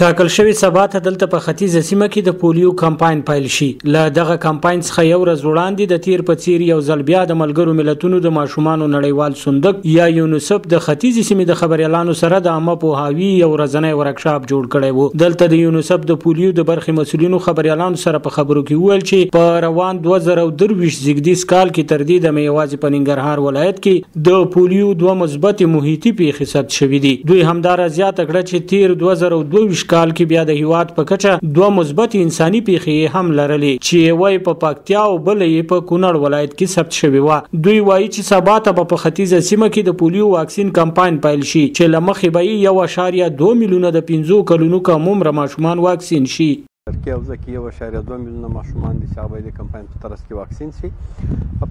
ټاکل شوې سبا ته دلته په ختیځه سیمه کې د پولیو کمپاین پیل شي. له دغه کمپاین څخه یو ورځ وړاندې د تیر په څیر یو ځل بیا د ملګرو ملتونو د ماشومانو نړیوال صندوق یا یونیسف د ختیځې سیمې د خبریالانو سره د عامه پوهاوي یو ورځنی ورکشاپ جوړ کړی وو. دلته د یونیسف د پولیو د برخې مسؤلینو خبریالانو سره په خبرو کې وویل چې په روان 2023 زیږدیز کال کې تر دې دمه یوازې په ننګرهار ولایت کې د پولیو دوه مثبتې محیطي پیښې ثبت شوې دي. دوی همداراز زیاته کړه چې تیر 2022 کال کې بیا د هیواد په کچه دوه مثبتې انساني پیښې هم لرلې چې یوه یې په پکتیا او بله یې په کونړ ولایت کې ثبت شوې وه. دوی وایي چې سبا ته به په ختیځه سیمه کې د پولیو واکسین کمپاین پیل شي چې له مخې به یې 1.2 میلیونه د 5 کلونو کم عمره ماشومان واکسین شي. ترکیه حوزه کې 1.2 میلیونه ماشومان دي چې هغه به د کمپاین په ترڅ کې واکسین شي.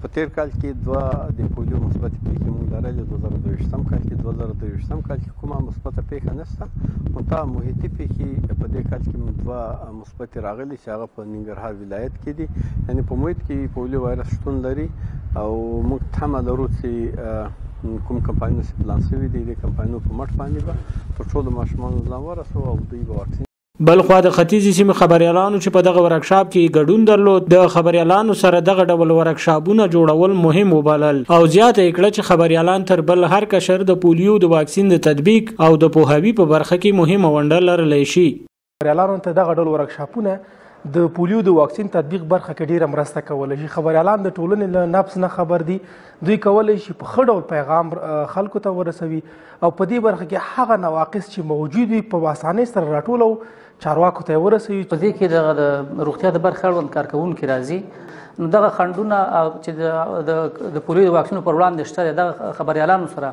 په تیر کال کې دوه د پولیو مثبتې پیښې موږ لرلې. 2022 کال کې 2023 کال کې کومه مثبته پیښه نشته، منتها محیطي پیښې په دې کال کې دوه مثبتې راغلي چې هغه په ننګرهار ولایت کې دي. یعنې په محیط کې پولیو وایرس شتون لري او موږ تمه لرو چې کوم کمپاینونه چې پلان شوي دي د کمپاینونو په مټ باندې به تر ټولو ماشومانو ځان ورسوو او دوی به واکسین. بلخوا د ختیځې سیمې خبریالانو چې په دغه ورکشاپ کې ګډون درلود د خبریالانو سره دغه ډول ورکشاپونه جوړول مهم وبلل او زیاته یې کړه چې خبریالان تر بل هر قشر د پولیو د واکسین د تطبیق او د پوهاوي په برخه کې مهمه ونډه لرلی شي. خبریالانو ته دغه ډول ورکشاپونه د پولیو د واکسین تطبیق برخه کې ډیره مرسته کولی شي. خبریالان د ټولنې له نبض نه خبر دي، دوی کولی شي په ښه ډول پیغام خلکو ته ورسوي او په دې برخه کې هغه نواقص چې موجود وي په اسانۍ سره راټول او چارواکو ته یې ورسوي. په دې کې دغه د روغتیا د برخې اړوند کارکوونکي راځي، نو دغه خنډونه چې د پولیو د واکسینو پر وړاندې شته دغه خبریالانو سره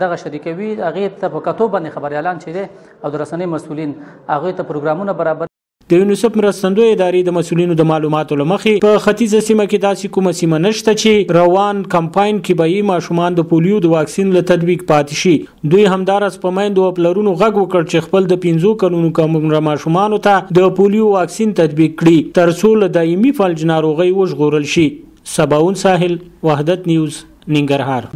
دغه شریکوي. هغې ته په کتو باندې خبریالان چې دی او د رسنۍ مسؤلین هغوی ته پروګرامونه برابر. د یونیسف مرستندوی ادارې د مسؤلینو د معلوماتو له مخې په ختیځه سیمه کې داسې کومه سیمه نشته چې روان کمپاین کې به یې ماشومان د پولیو د واکسین له تطبیق پاتې شي. دوی همداراز په میندو او پلرونو غږ وکړ چې خپل د 5 کلونو کم عمره ماشومانو ته د پولیو واکسین تطبیق کړي ترڅو له دایمي فلج ناروغۍ وژغورل شي. سباوون ساحل، وحدت نیوز، ننګرهار.